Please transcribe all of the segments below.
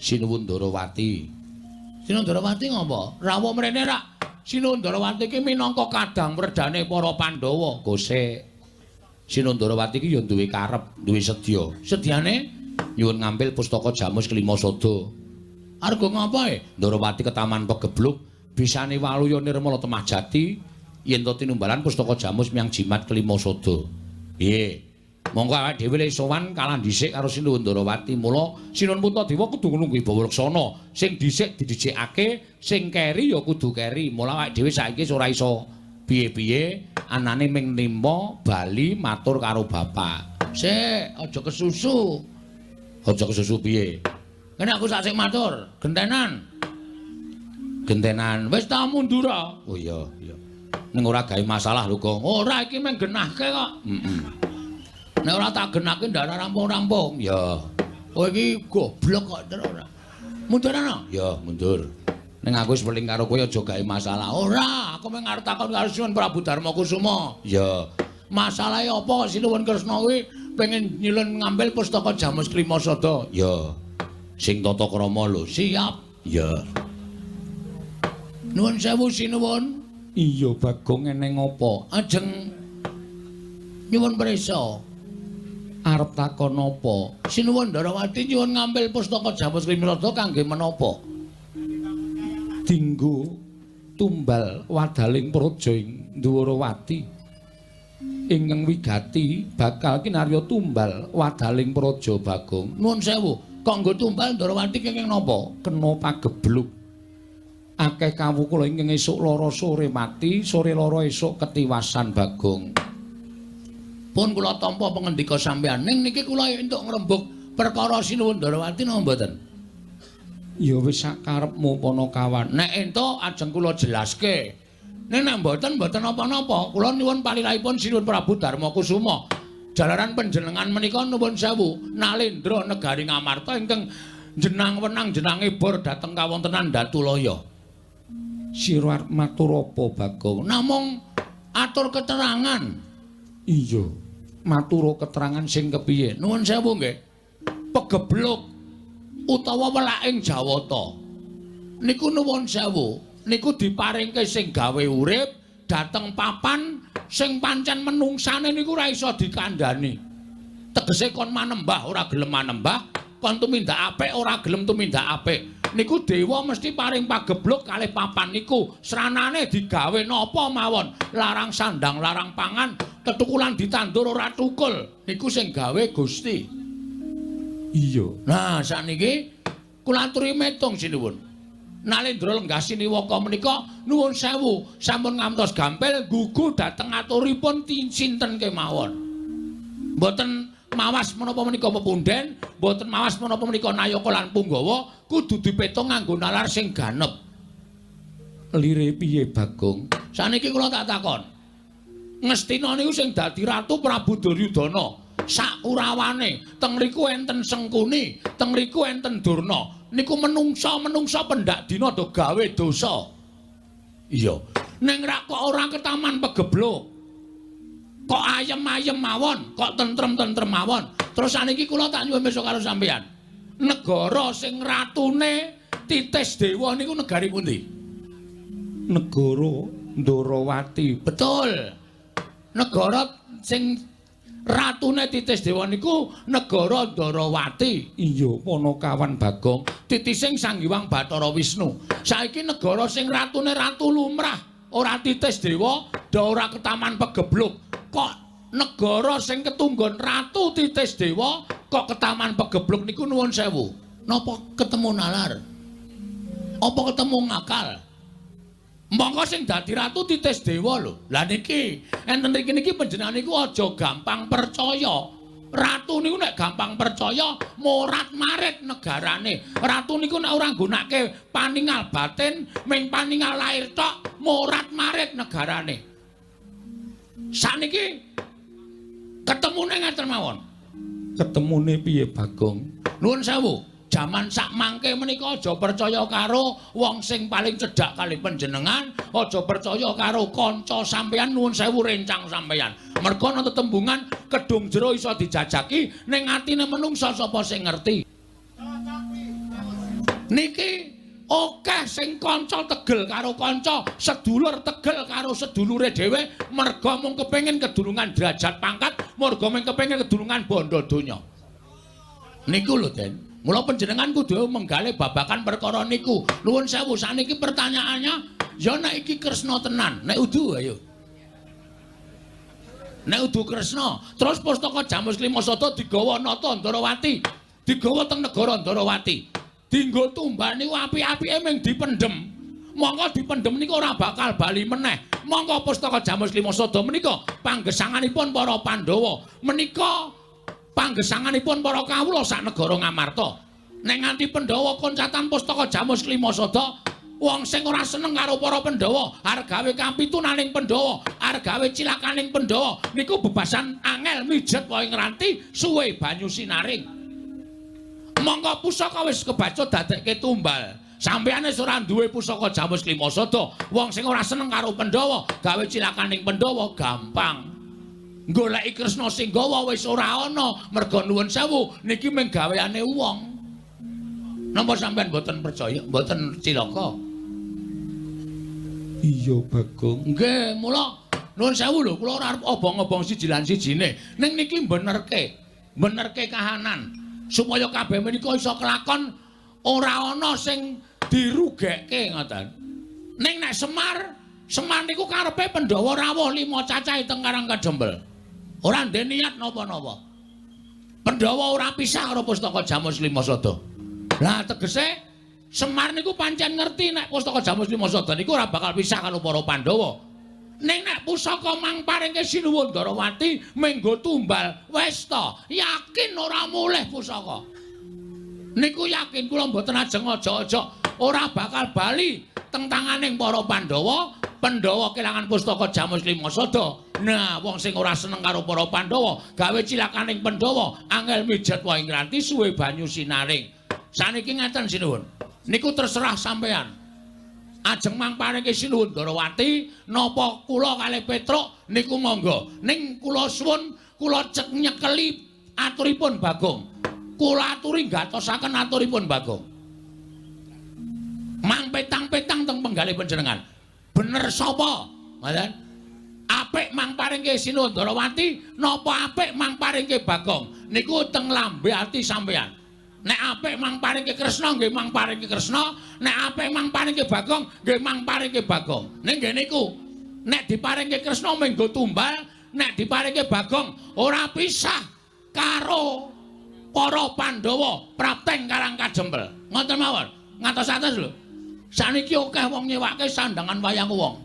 Sinuwun Ndarawati. Sinuwun Ndarawati ngopo? Rawuh mrene rak. Sinuwun Ndarawati ki minangka kadang werdane para Pandhawa. Gosek. Sinuwun Ndarawati ki ya duwe karep, duwe sedya. Sedyane nyuwun ngambil pustaka Jamus Kelima Sada. Arga ngapa e? Ndarawati ketaman pegebluk, bisane waluya nirmala temah jati yen to tinumbalan pustaka Jamus miyang jimat Kelima Sada. Piye? Monggo awake dhewe le sowan kalah dhisik karo Sinuwun Ndarawati. Mula Sinuwun Puntadewa kudu nglungguhi bawa laksana. Sing dhisik didhisikake, sing keri ya kudu keri. Mula awake dhewe saiki ora iso piye-piye, anane ming nimpa bali matur karo bapak. Sik, aja kesusu. Aja kesusu piye? Kene aku sak sik matur, gentenan. Gentenan. Wis ta mundur. Oh iya, iya. Ning ora gawe masalah lho, Gong. Ora, iki mung genahke kok. Heeh. Nek ora tak genahke ndak rampung-rampung. Ya. Kowe iki goblok kok terus ora. Mundur ana? Ya, mundur. Ning aku wis weling karo kowe aja gawe masalah. Ora, aku mung arep takon karo Sinuwun Prabu Darma Kusuma. Ya. Masalahe apa Sinuwun Kresna kuwi pengen nyilun ngambil pustaka Jamus Klima Sada? Ya. Sing tata krama lho. Siap. Ya. Nuwun sewu Sinuwun. Iya, Bagong, eneng apa? Ajeng nyuwun prisa. Arep takon apa? Sinuwun Ndarawati nyuwun ngambil pustaka Jamus Klima Sada kangge menapa? Dinggo tumbal wadaling praja ing Ndwarawati. Ingkang wigati bakal kinarya tumbal wadaling praja, Bagong. Nuwun sewu, kok nggo tumbal Ndarawati kenging napa? Kena pagebluk. Akeh kawula ingkang esuk lara sore mati, sore lara esuk ketiwasan, Bagong. Pun kula tampa pangendika sampeyan. Ning niki kula entuk ngrembug perkara Sinuwun Ndarawati napa mboten? Ya wis sak karepmu, Panakawan. Nek entuk ajeng kula jelaske. Ning nek mboten, mboten napa-napa. Kula nyuwun palilahipun Sinuwun Prabu Darma Kusuma. Jalaran panjenengan menika nuwun sewu nalendra negari Ngamarta ingkang jenang wenang jenange bor dhateng kawontenan Datulaya. Sira arep matur apa, Bagong? Namung atur keterangan. Iya. Matur keterangan sing kepiye? Nuwun sewu nggih. Pegebluk utawa welaking Jawata. Niku nuwun sewu, niku diparingke sing gawe urip dhateng papan sing pancen menungsane niku ora iso dikandhani. Tegese kon manembah ora gelem manembah, kon tumindak apik ora gelem tumindak apik. Niku dewa mesti paring pagebluk kalih papan niku. Sranane digawe napa mawon, larang sandang, larang pangan, tetukulan ditandur ora tukul. Niku sing gawe Gusti. Iya. Nah, sakniki kula aturi metung sinuwun. Nalendra lenggah siniwaka menika nuwun sewu sampun ngantos gampil gugu dhateng aturipun sinten kemawon. Mboten mawas menapa menika pepunden, mboten mawas menapa menika nayaka lan punggawa, kudu dipetung nganggo nalar sing ganep. Lire piye, Bagong? Saniki kula tak takon. Ngastina niku sing dadi ratu Prabu Duryudana. Sak kurawane teng mriku enten Sengkuni, teng mriku enten Durna. Niku menungsa-menungsa pendak dina do gawe dosa. Iya. Ning rak kok ora ketaman pegebluk. Kok ayem-ayem mawon, kok tentrem-tentrem mawon. Terus saniki kula tak nyuwun pirsa karo sampeyan. Negara sing ratune Titis Dewa niku negari pundi? Negara Ndorowati. Betul. Negara sing ratune Titis Dewa niku negara Ndorowati. Iya, Panakawan Bagong. Titising Sang Hyang Bathara Wisnu. Saiki negara sing ratune ratu lumrah, ora Titis Dewa, do ora ketaman pegebluk. Kok negara sing ketunggon ratu Titis Dewa kok ketaman pegebluk niku nuwun sewu. Napa ketemu nalar? Apa ketemu ngakal? Mongko sing dadi ratu Titis Dewa lho. Lah niki enten mriki niki panjenengan niku aja gampang percaya. Ratu niku nek gampang percaya morat-marit negarane. Ratu niku nek ora nggunake paningal batin, ming paningal lahir tok, morat-marit negarane. Sakniki ketemune ngeten mawon. Ketemune piye, Bagong? Nuwun sewu. Jaman sak mangke menika aja percaya karo wong sing paling cedhak kali panjenengan, aja percaya karo kanca sampeyan, nuwun sewu rencang sampeyan. Merga ana tetembungan kedung jero iso dijajaki, ning atine menungsa sapa sing ngerti. Niki akeh sing kanca tegel karo kanca, sedulur tegel karo sedulure dhewe merga mung kepengin kedulungan derajat pangkat, merga mung kepengin kedulungan bondo donya. Niku lho, Den. Mula panjenengan kudu menggalih babakan perkara niku. Nuwun sewu, sakniki pertanyaannya, ya nek iki Kresna tenan, nek udu ayo. Nek udu Kresna, terus pustaka Jamus Klima Sada digawa Nata Ndorowati, digawa teng negara Ndorowati. Dinggo tumbal niku apik-apike mung dipendhem. Mongko dipendhem niku ora bakal bali meneh. Mongko pustaka Jamus Klima Sada menika panggesanganipun para Pandhawa. Menika panggesanganipun para kawula sak negara Ngamarta. Nek nganti Pandhawa koncatan pustaka Jamus Klima Sada, wong sing ora seneng karo para Pandhawa, arep gawe kapitunaning Pandhawa, arep gawe cilakaning Pandhawa, niku bebasan angel mijet wae ngranti suwe banyu sinaring. Mongko pusaka wis kebaca dadekke tumbal. Sampeyan wis ora duwe pusaka Jamus Klima Sada, wong sing ora seneng karo Pandhawa, gawe cilakaning Pandhawa gampang. Goleki Kresna sing gawa wis ora ana, merga nuwun sewu niki mung gaweane wong. Napa sampeyan mboten percaya, mboten cilaka? Iya, Bagong. Nggih, mula nuwun sewu lho, kula ora arep obong-obong siji lan sijine. Ning niki benerke, benerke kahanan supaya kabeh menika iso kelakon ora ana sing dirugekke ngoten. Ning nek Semar, Semar niku karepe Pandhawa rawuh 5 cacahe teng Karang Kadempel. Ora ndek niat napa-napa. Pandhawa ora pisah karo pustaka Jamus Klima Sada. Lah tegese Semar niku pancen ngerti nek pustaka Jamus Klima Sada niku ora bakal pisah karo para Pandhawa. Ning nek pusaka mang paringke Sinuwun Ndarawati menggo tumbal wis ta, yakin ora mulih pusaka. Niku yakin kula mboten ajeng aja-aja ora bakal bali teng tanganing para Pandhawa. Pandhawa kelangan pustaka Jamus Klima Sada. Nah, wong sing ora seneng karo para Pandhawa, gawe cilakaning Pandhawa, angel mijet wae ngranti suwe banyu sinaring. Saniki ngeten sinuwun. Niku terserah sampean. Ajeng mang paringke Sinuwun Ndarawati napa kula kalih Petruk niku monggo. Ning kula suwun kula cek nyekeli aturipun Bagong. Kula aturi gatosaken aturipun Bagong. Mang petang-petang teng penggalih panjenengan. Bener sapa? Ngoten. Apik mang paringke Sinuwun Ndarawati napa apik mang paringke Bagong? Niku teng lambe ati sampean. Nek apik mang paringke Kresna nggih mang paringke Kresna, nek apik mang paringke Bagong nggih mang paringke Bagong. Ning nggih niku, nek diparingke Kresna menggo tumbal, nek diparingke Bagong ora pisah karo para Pandhawa prapteng Karang Kadempel. Ngoten mawon. Ngatos-atos lho. Saniki akeh wong nyewake sandangan wayang wong.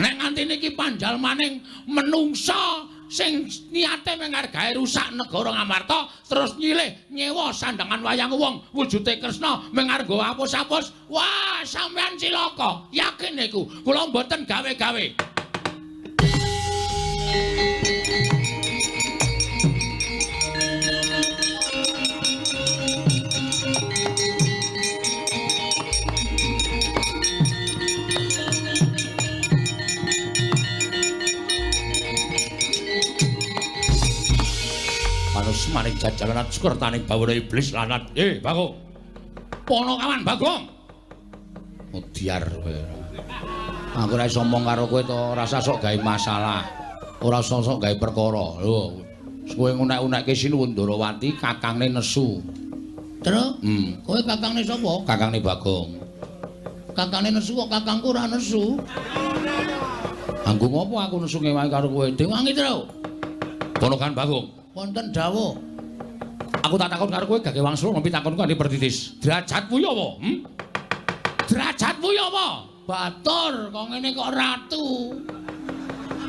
Nek nganti niki panjalmaning menungsa sing niate mung arep gawe rusak negara Ngamarta terus nyilih nyewa sandangan wayang wong wujude Kresna mung arep nggo apus-apus, wah sampean cilaka, yakin niku. Kula mboten gawe-gawe. Maring jajalan sukertaning bawana iblis lanat. Bagong. Ponokawan Bagong. Mudyar kowe. Aku ora iso omong karo kowe to, ora usah sok gawe masalah. Ora usah sok gawe perkara. Lho, kowe ngunek-unekke Sinuwun Ndarawati kakangne nesu. Terus, kowe kakangne sapa? Kakangne Bagong. Kakangne nesu kok kakangku ora nesu. Anggo ngopo aku nesu ngewangi karo kowe? Dewangi, Tru. Ponokan Bagong. Wonten dawuh. Aku tak takon karo kowe gage wangsul ngopi takonku kanthi pertitis. Derajatmu ya apa? Derajatmu ya apa? Batur, kok ngene kok ratu.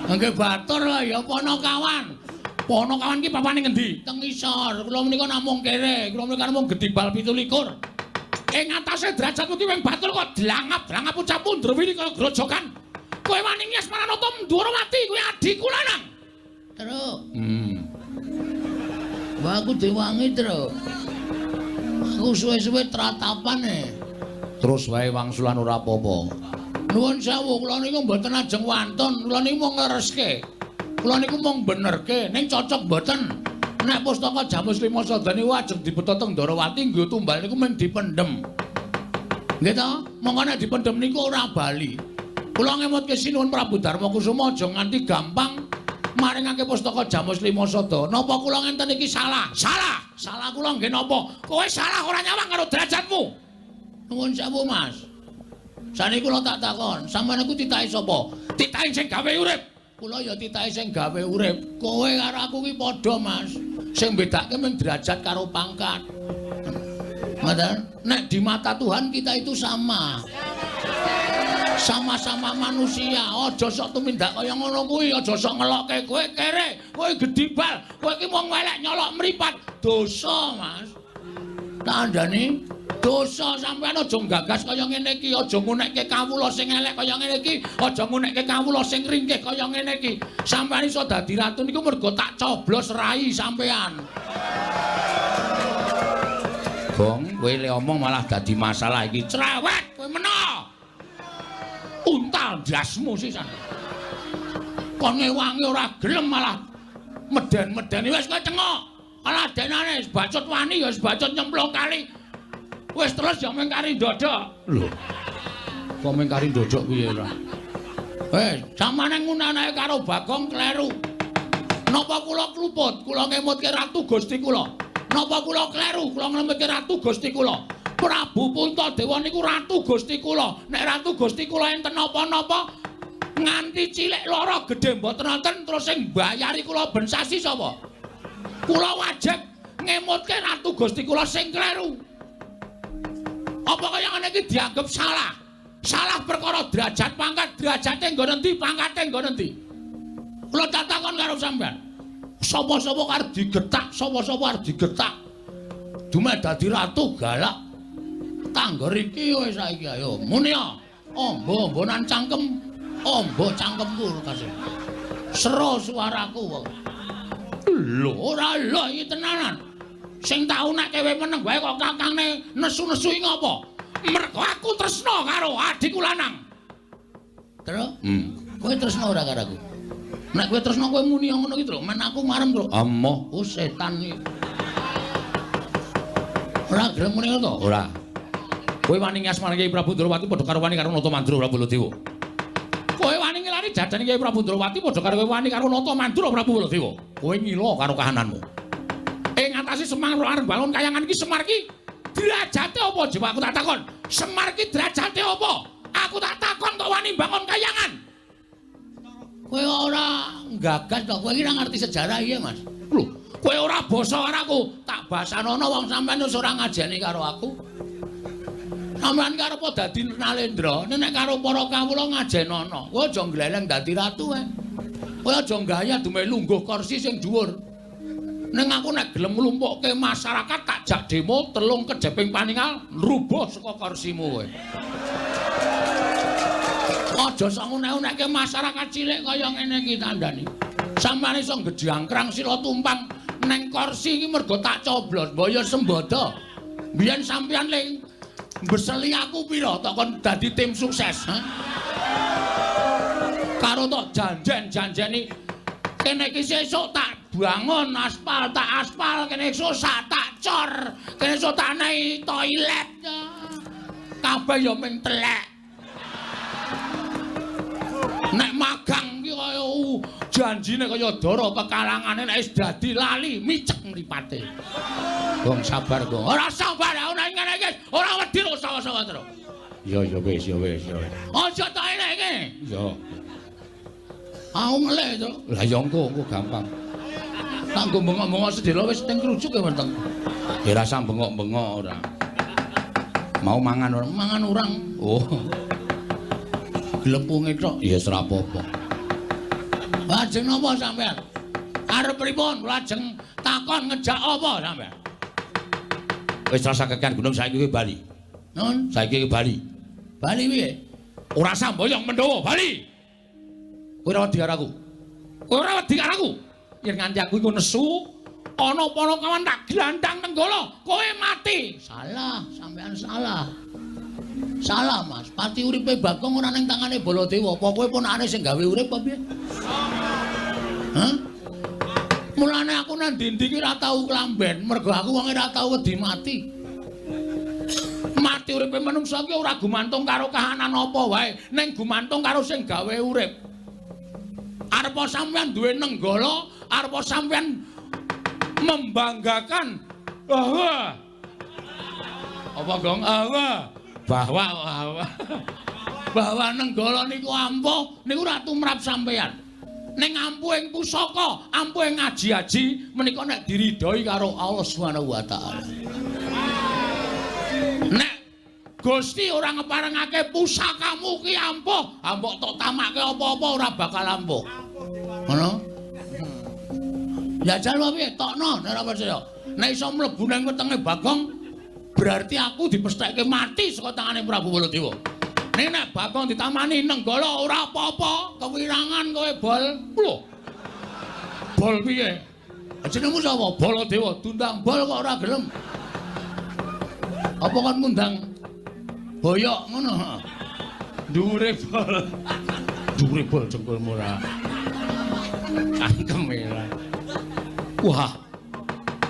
Nggih batur ya ponokawan. Ponokawan ki papane ngendi? Teng isor. Kula menika namung kere, kula menika namung gedibal 27. Ing atase derajatmu ki wing batur kok dlangap-dlangap ucapmu ndrewili kaya grojogan. Kowe wani ngias Maranata Ndwarawati kowe adhiku lanang. Terus. Wah, aku diwangi, Tru. Aku suwe-suwe tratapan e. Terus wae wangsulan ora apa-apa. Nuwun sewu, kula niku mboten ajeng wantun, kula niku mung nglereske. Kula niku mung benerke, ning cocok mboten. Nek pustaka Jamus Lima Sada niku ajeng dibeta teng Ndorowati nggo tumbal niku mung dipendhem. Nggih ta? Monggo nek dipendhem niku ora bali. Kula ngemutke sinuwun Prabu Darma Kusuma aja nganti gampang maringake pustaka Jamus Lima Sada. Napa kula ngenten iki salah? Salah. Salah kula nggih napa? Kowe salah ora nyawang karo derajatmu. Nuwun sewu, Mas. Saniki kula tak takon, sampeyan niku titahe sapa? Titahe sing gawe urip. Kula ya titahe sing gawe urip. Kowe karo aku ki padha, Mas. Sing bedake mung derajat karo pangkat. Ngoten? Nek di mata Tuhan kita itu sama. Sama-sama manusia. Aja sok tumindak kaya ngono kuwi, aja sok ngelokke kowe kere, kowe gedibal, kowe iki wong elek nyolok mripat. Dosa, Mas. Tandane dosa sampean aja nggagas kaya ngene iki, aja ngunekke kawula sing elek kaya ngene iki, aja ngunekke kawula sing ringkih kaya ngene iki. Sampean iso dadi ratu niku mergo tak coblos rai sampean. Gong, kowe le omong malah dadi masalah iki. Cerewet kowe meno. Untal ndasmu sisan. Kon ngewangi ora gelem malah meden-medeni wis kowe cengok. Alah denane wis bacut wani ya wis bacut nyemplung kali. Wis terus ya mung kari ndodok. Lho. Kok mung kari ndodok piye ora? Wis, samane ngunanake karo Bagong kleru. Napa kula kluput? Kula ngemutke Ratu Gusti kula. Napa kula kleru? Kula ngemutke Ratu Gusti kula. Prabu Puntadewa niku Ratu Gusti kula. Nek Ratu Gusti kula enten napa-napa nganti cilik lara gedhe mboten wonten terus sing mbayari kula ben sasi sapa? Kula wajib ngemutke Ratu Gusti kula sing kleru. Apa kaya ngene iki dianggep salah? Salah perkara derajat pangkat, derajate nggon endi, pangkate nggon endi? Kula takon karo sampean. Sapa-sapa arep digetak, sapa-sapa arep digetak. Dumeh dadi ratu galak. Tangger iki wis saiki ayo muni ya. Amba-ambanan cangkem, amba cangkemku kasih. Sero suaraku kok. Lho, ora lho iki tenanan. Sing tau nek kowe meneng wae kok kakangne nesu-nesu iki ngopo? Mergo aku tresna karo adikku lanang. Terus? Kowe tresna ora karo aku? Nek kowe tresna kowe muni ngono iki, Tru. Men aku marem, Tru. Amoh, oh setan iki. Ora gelem muni ngono to? Ora. Kowe wani ngasmani Kyai Prabu Ndrawati padha karo wani karo Nata Mandura Prabu Baladewa. Kowe wani ngelari jajane Kyai Prabu Ndrawati padha karo kowe wani karo Nata Mandura Prabu Baladewa. Kowe ngila karo kahananmu. Ing ngatasi Semar arep bangun kayangan iki Semar iki derajate apa coba aku tak takon. Semar iki derajate apa? Aku tak takon kok wani bangun kayangan. Kowe ora nggagas to, kowe iki ora ngerti sejarah iya, Mas. Lho, kowe ora basa karo aku, tak basanono wong sampean wis ora ngajeni karo aku. Sampeyan karo apa dadi Nalendra, nek karo para kawula ngajenono. Kowe aja ngleleng dadi ratu ae. Kowe aja gaya dumeh lungguh kursi sing dhuwur. Ning aku nek gelem nglumpukke masyarakat tak jak demo telung kejeping paningal nrubuh saka kursimu kowe. Aja sok ngunek-unekke masyarakat cilik kaya ngene iki tandani. Sampeyan iso ngejangkrang sila tumpang neng kursi iki mergo tak coblos, mbaya sembodo. Biyen sampeyan ling mbeseli aku pira tok kon dadi tim sukses, ha? Karo tok janjen-janjeni kene iki sesuk tak bangun aspal, tak aspal, kene esuk tak cor, kene esuk tak nei toilet. Kabeh ya mung telek. Nek magang ki kaya janjine kaya dara pekalangane nek wis dadi lali micek mripate. Gong sabar, Gong. Ora sabar, ora ngene iki, ora wedi kok sawa-sawa terus. Ya ya wis, ya wis, ya wis. Aja tok eleke. Ya. Aku ngelih to. Lah ya engko, engko gampang. Tak nggo bengok-bengok sedhela wis teng krucuk ya weteng. Ya ora usah bengok-bengok ora. Mau mangan ora? Mangan urang. Oh. Glepunge tok. Ya wis ora apa-apa. Lajeng napa sampean? Arep pripun? Lajeng takon ngejak apa sampean? Wis rasa kekan gunung saiki kowe bali. Nun, saiki kowe bali. Bali piye? Ora samboyong Mendawa, bali. Kowe ora wedi karo aku. Kowe ora wedi karo aku. Yen nganti aku iku nesu, ana panakawan tak glandang nenggala, kowe mati. Salah, sampean salah. Salah, Mas. Pati uripe Bagong ora ning tangane Baladewa. Apa kowe ponakane sing gawe urip apa piye? Hah? Mulane aku nang ndi-ndi ki ora tau klamben, mergo aku wong ora tau wedi mati. Mati uripe manungsa ki ora gumantung karo kahanan apa wae, ning gumantung karo sing gawe urip. Arepa sampeyan duwe nenggala, arepa sampeyan membanggakan bahwa apa gong bahwa bahwa nenggala niku ampuh niku ora tumrap sampeyan. Ning ampuh ing pusaka, ampuh ing aji-aji menika nek diridhoi karo Allah Subhanahu wa taala. Nek Gusti ora ngeparengake pusakamu ki ampuh, mbok tok tamake apa-apa ora bakal ampuh. Ngono? Jajal wae piye tokno nek ora percaya. Nek iso mlebu nang wetenge Bagong, berarti aku dipestheke mati saka tangane Prabu Baladewa. Ning nek Bagong ditamani nenggala ora apa-apa, kewirangan kowe bol. Lho. Bol piye? Jenengmu sapa? Baladewa. Diundang bol kok ora gelem. Apa kon ngundang boyok ngono? Dhuwure bol. Dhuwure bol jengkulmu ora. Cangkeme ora. Wah.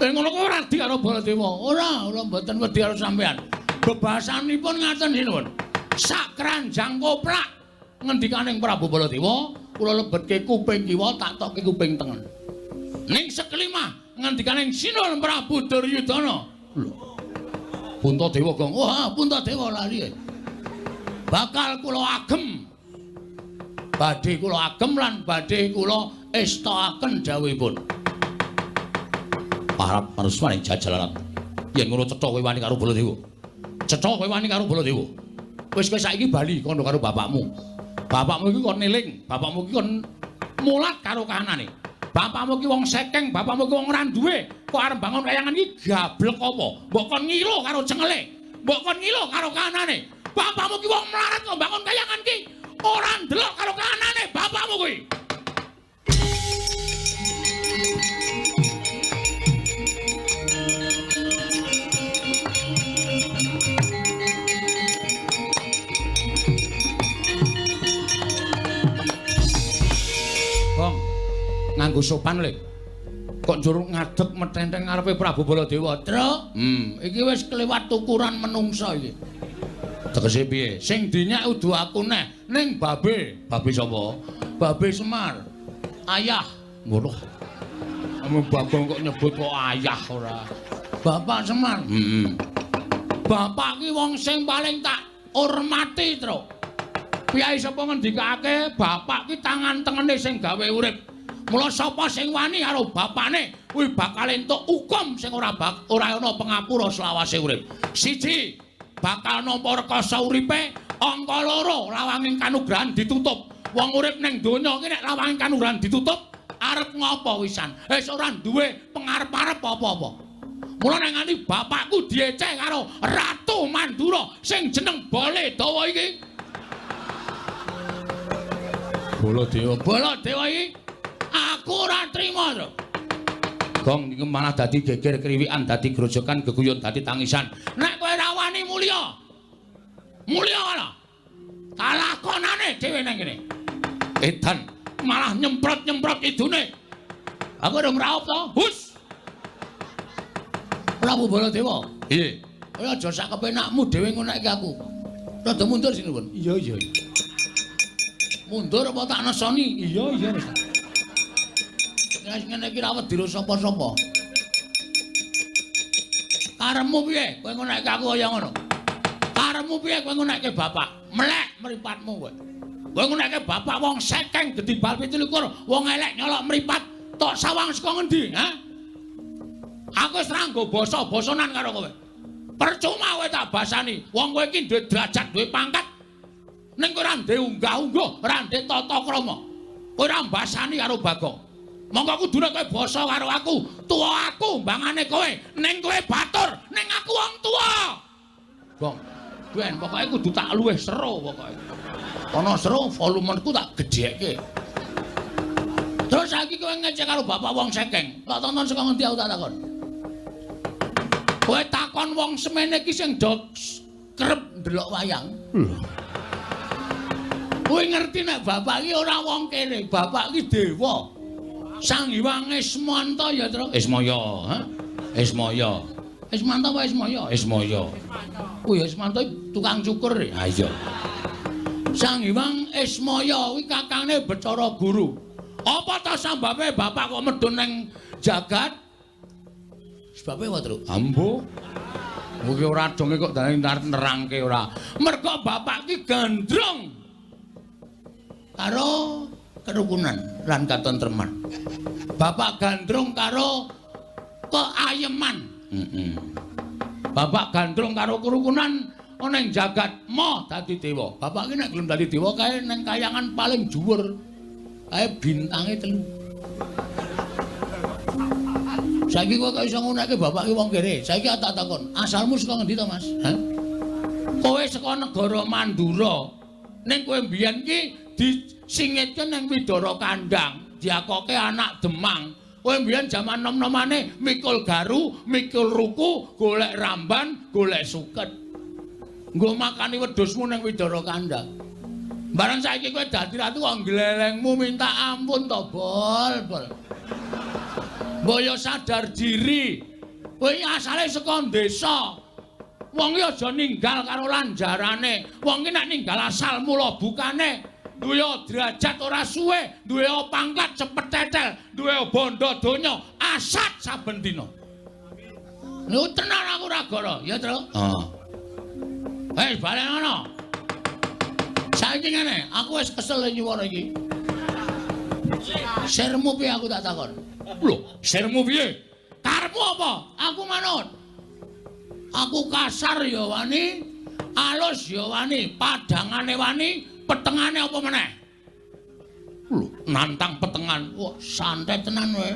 Ngono kok ora wedi karo Baladewa. Ora, ora mboten wedi karo sampean. Bebasanipun ngaten sinuwun. Sak keranjang koplak ngendikaning Prabu Baladewa, kula lebetke kuping kiwa tak tokke kuping tengen. Ning sekelimah ngendikaning sinuwun Prabu Duryudana. Lho. Puntadewa gong. Wah, Puntadewa lali. Bakal kula agem. Badhe kula agem lan badhe kula estokaken dawuhipun. Parap marusmaning jajalarat. Yen ngono cetha kowe wani karo Baladewa. Cetha kowe wani karo Baladewa. Wis kowe saiki bali kono karo bapakmu. Bapakmu iki kon eling, bapakmu iki kon mulat karo kahanane. Bapakmu iki wong sekeng, bapakmu iki wong ora duwe. Kok arep bangun kayangan iki gablek apa? Mbok kon ngilo karo cengele. Mbok kon ngilo karo kahanane. Bapakmu iki wong melarat kok bangun kayangan iki ora ndelok karo kahanane bapakmu kuwi. Nganggo sopan le. Kok njur ngadeg metenteng ngarepe Prabu Baladewa. Truk, iki wis kelewat ukuran menungsa iki. Tegese piye? Sing dinyak udu aku neh, ning babe. Babe sapa? Babe Semar. Ayah. Ngono. Kamu Bagong kok nyebut kok ayah ora. Bapak Semar. Bapak ki wong sing paling tak hormati, Truk. Piyai sapa ngendikake bapak ki tangan tengene sing gawe urip. Mula sapa sing wani karo bapane kuwi bakal entuk hukum sing ora ana pengapura selawase urip. Siji, bakal nampa rekasa uripe, angka loro lawanging kanugrahan ditutup. Wong urip ning donya iki nek lawanging kanugrahan ditutup, arep ngopo wisan? Wis ora duwe pengarep-arep apa-apa. Mula nek nganti bapakku dieceh karo Ratu Mandura sing jeneng Baladewa iki. Baladewa, Baladewa iki aku ora trima to. Gong iki malah dadi geger kriwikan, dadi grojokan, geguyon, dadi tangisan. Nek kowe ora wani mulya. Mulya ana. Kalakonane dhewe nang kene. Edan malah nyemprot-nyemprot idune. Aku ora ngraup to. Hus. Prabu Baladewa. Piye? Kowe aja sak kepenakmu dhewe ngonekke aku. Rada mundur sinuwun. Iya, iya. Mundur apa tak nesoni? Iya, iya wis. Wis ngene iki ra wedi sapa-sapa. Karepmu piye? Kowe ngonekke aku kaya ngono. Karepmu piye kowe ngonekke bapak? Melek mripatmu kowe. Kowe ngonekke bapak wong sekeng gedhi bal 27, wong elek nyolok mripat, tok sawang saka ngendi, ha? Aku wis ra nggo basa-basanan karo kowe. Percuma kowe tak basani. Wong kowe iki duwe derajat, duwe pangkat. Ning kowe ora ndek unggah-ungguh, ora ndek tata krama. Kowe ora mbasani karo Bagong. Monggo kudune kowe basa karo aku, tuwa aku mbangane kowe, ning kowe batur, ning aku wong tuwa. Gong, ben pokoke kudu tak luwih seru pokoke. Ana seru volumeku tak gedhekke. Terus saiki kowe ngecek karo bapak wong sekeng, tak tonton saka ngendi aku tak takon. Kowe takon wong semene iki sing do kerep ndelok wayang. Lho. Kowe ngerti nek bapak iki ora wong kene, bapak iki dewa. Sang Hyang Ismanta ya, Tru. Ismaya, ha? Ismaya. Ismanta apa Ismaya? Ismaya. Oh ya Ismanta tukang cukur. Ha iya. Sang Hyang Ismaya kuwi kakangne Bathara Guru. Apa ta sambabe bapak kok medhun ning jagat? Sebabe apa, Tru? Ambo. Kuwi ora donge kok dane nerangke ora. Mergo bapak ki gandrung karo kerukunan lan katentreman. Bapak gandrung karo keayeman. Bapak gandrung karo kerukunan ana ing jagat mo dadi dewa. Bapak ki nek gelem dadi dewa kae ning kayangan paling dhuwur. Kae bintange 3. Saiki kowe kok iso nguneke bapak ki wong kere. Saiki tak takon, asalmu saka ngendi to, Mas? Hah? Kowe saka negara Mandura. Ning kowe mbiyen ki disingitke ning Widara Kandang, diakoke anak Demang. Kowe mbiyen jaman nom-nomane mikul garu, mikul ruku, golek ramban, golek suket. Nggo makani wedhusmu ning Widara Kandang. Bareng saiki kowe dadi ratu kok glelengmu minta ampun to, Bol, Bol. Mbok yo sadar diri. Kowe asale saka desa. Wong iki aja ninggal karo lanjarane. Wong iki nek ninggal asal mula bukane duwe derajat ora suwe, duwe pangkat cepet tetel, duwe bondo donya, asat saben dina. Niku tenan aku ora goro, ya, Tru? Heeh. Hei, balen ngono. Saiki ngene, aku wis kesel nyuwara iki. Sirmu piye aku tak takon? Lho, sirmu piye? Karepmu apa? Aku manut. Aku kasar ya wani, alus ya wani, padangane wani, petengane apa meneh? Lho, nantang petengan. Wah, santai tenan kowe.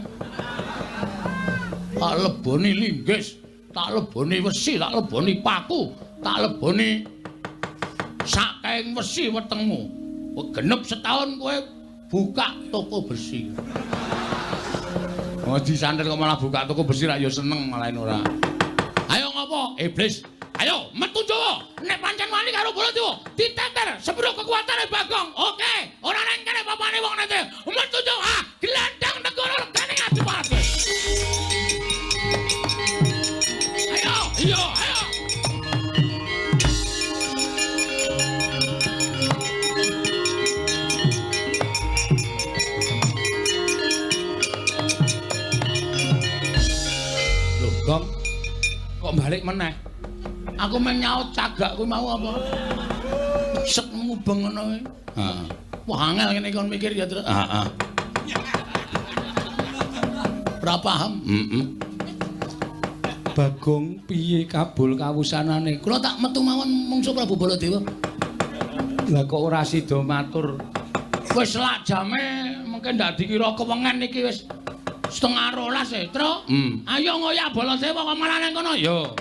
Tak leboni linggis, tak leboni wesi, tak leboni paku, tak leboni sakaing wesi wetengmu. Genep setahun kowe buka toko besi. Oh, disantet kok malah buka toko besi ra ya seneng malah ora. Ayo ngopo? Iblis. Ayo metu Jawa. Nek pancen wani karo Baladewa, diteter sepiro kekuatane Bagong. Oke, ora nang kene papane wong nete. Metu Jawa, ah, glandang negara regane Adipati. Ayo, iya, ayo. Loh, Gong. Kok balik meneh? Aku meng nyaut cagak kuwi mau apa? Sek mubeng ngono kuwi. Heeh. Wah, angel ngene kon mikir ya, Tru. Heeh. Ora paham. Heeh. Bagong piye kabul kawusanane? Kula tak metu mawon mungsu Prabu Baladewa. Lah kok ora sida matur? Wis lak jame mungkin ndak dikira kewengen iki wis 11:30 e, Tru. Ayo ngoyak Baladewa kok malah nang kono. Yo.